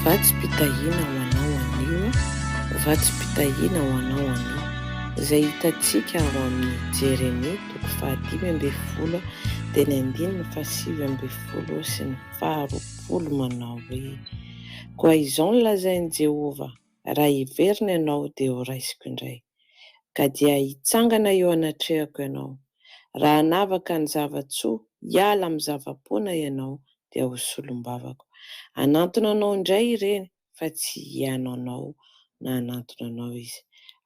Vatsim-pitahiana ho anao anio, vatsim-pitahiana ho anao anio, izay hitantsika ao amin'ny Jeremia toko faha-15 dia ny andininy faha-19 sy ny faha-20 manao hoe, Koa izao no lazain'i Jehovah, Raha hiverina ianao dia horaisiko indray, ka dia hitsangana eo anatrehako ianao. Raha hanavaka ny zava-tsoa hiala amin'ny zava-poana ianao dia ho solombavako. Hanantona anao indray ireny fa tsy hihaino anao na hanantona anao izy.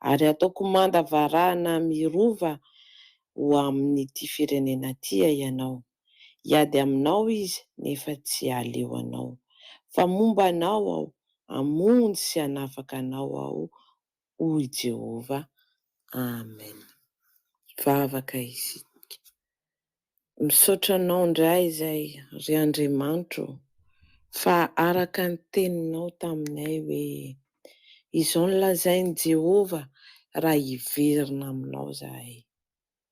Ary hataoko manda varahina mirova ho amin'ity firenena ity ianao. Hiady aminao izy nefa tsy hahaleo anao. Fa momba anao aho, hamonjy sy hanafaka anao aho, hoy Jehovah. Amen. Hivavaka isika. Misaotra Anao indray izay, ry Andriamanitro ô, fa araka ny teninao taminay hoe, Izao no lazain'i Jehovah raha hiverina aminao izahay.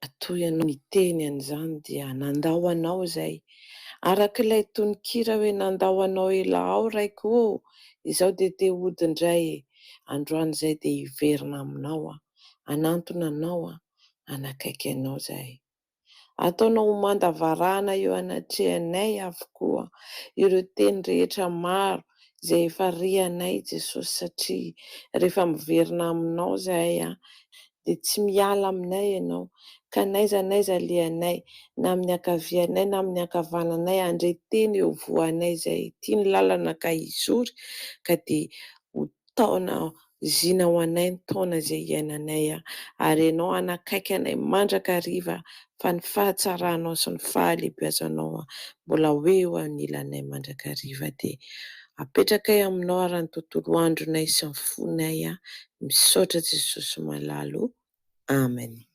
Matoa ianao miteny an'izany dia nandao anao izay. Araka ilay tononkira hoe nandao anao ela ao Raiko ô, izao dia te hody indray e. Androany izay dia hiverina aminao aho, hanantona anao aho, hanakaiky anao izahay. Ataonao ho manda varahana eo anatrehanay avokoa ireo teny rehetra maro izay efa rehanay Jesosy satria rehefa miverina aminao izahay dia tsy miala aminay Ianao ka n'aiza n'aiza alehanay na amin'ny ankavianay na amin'ny ankavananay handre teny eo voanay izay ity ny lalana ka hizory ka dia ho taona zina ho anay ny taona izay iainanay ary Ianao hanakaiky anay mandrakariva fa ny fahatsaranao sy ny fahalehibiazanao mbola ho eo anilanay mandrakariva dia apetrakay aminao ary ny tontolo andronay sy ny fonay. Misaotra Jesosy malala o. Amen.